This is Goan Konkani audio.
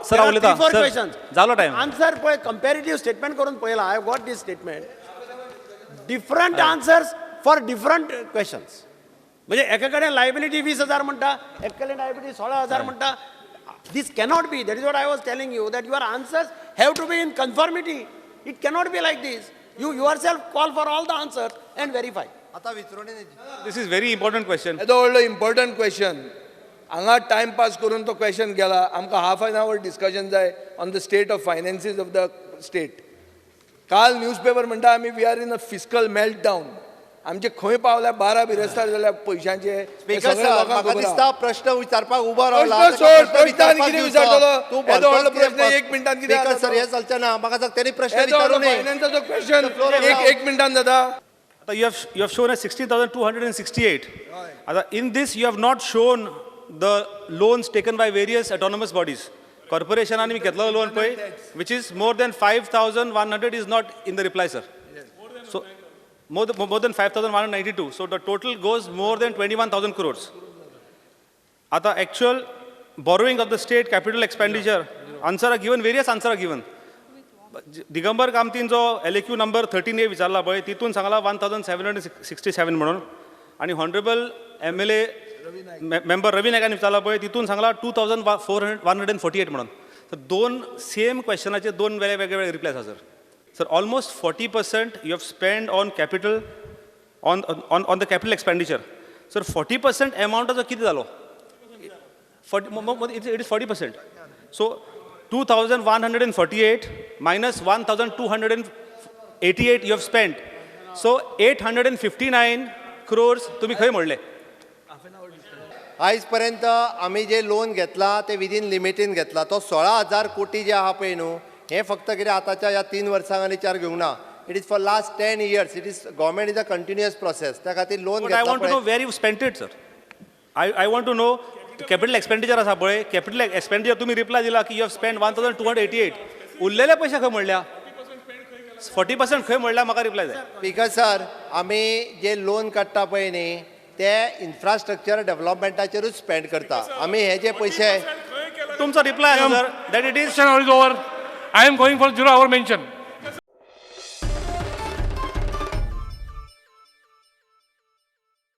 सर, हांव उलयतां. Four sir, questions. जालो time. आन्सर पळय, कंपॅरेटिव्ह स्टेटमेंट करून पळयला. I got this statement, different answers for different questions. म्हणजे एका कडेन लायबिलिटी 20,000 म्हणटा, एका कडेन लायबिलिटी 16,000 म्हणटा. दीस cannot be. That is what I was telling you, that your answers have to be in conformity. It cannot be like this. You your self call for all the answers and verify. आता विचारून. This is very important question. येदो व्हडलो इम्पॉर्टंट क्वेश्चन, हांगा टायमपास करून तो क्वेश्चन गेला. आमकां हाफ एन our discussion जाय on the state of finances of the state. काल न्यूज पेपर म्हणटा आमी, we are in a fiscal meltdown. आमचे खंय पावल्या 12 बिरेस्तार जाल्या पयशांचे, हें स्पीकर सगळें सर, लोकांक म्हाका खबर आहा. दिसता प्रश्न विचारपाक उबो रावला. प्रश्न सोड, प्रश्न आनी कितें विचारतलो? तूं येदो व्हडलो प्रश्न एक मिनटान कितें स्पीकर जाता सर, तो? हे चलचें ना. म्हाका दिसता तेणी प्रश्न येदो विचारू व्हडलो न्ही. फायनान्साचो क्वेश्चन floor एक allow. एक मिनटान जाता? आता you have shown as 16,268. आता in this you have not shown the loans taken by various autonomous bodies. कॉर्पोरेशनान मी घेतलेलो लोन पळय, which is more than 5100, is not in the reply, sir. So more than 5192. So the total goes more than 21,000 crores. आता actual borrowing of the state, capital expenditure, answer are given, various answer are given. Digambar कामतीन जो LAQ number 13A विचारला पळय, तितून सांगला 1767 म्हणून आणि honourable MLA member रवी नायकान विचारला पळय, तितून सांगला 2400 148 म्हणून. तर दोन सेम क्वेश्चनाचे दोन वेगळे वेगळे रिप्लायज आसा, sir. Sir, almost 40% you have spend on capital, on the capital expenditure. Sir, 40% अमावंटाचो कितें जालो? 40, it is 40%. So 2148 minus 1288 you have spent. So 859 crores तुम्ही खंय मोडले? आयज पर्यंत आमी जे लोन घेतला ते विदीन लिमिटीन घेतला. तो 16,000 कोटी जे आहा पळय न्हू, हें फक्त कितें आतांच्या ह्या 3 वर्सांक आनी चार घेवंक ना. It is for last 10 years. It is government is a continuous process. त्या खातीर loan But I want to know घेतला. where you spent it, sir. I want to know capital expenditure आसा पळय, capital expenditure तुम्ही रिप्लाय दिला की you have spent 1288. उरलेले पयशे खंय मोडल्या? 40% खंय मोडल्या, म्हाका रिप्लाय जाय. स्पीकर सर, आमी जे लोन काडटा पळय न्ही, ते इन्फ्रास्ट्रक्चर डेव्हलपमेंटाचेरूच स्पेंड करता आमी हे जे पयशे. तुमचो रिप्लाय आसा, sir, that it is Question hour is over. I am going for zero hour mention.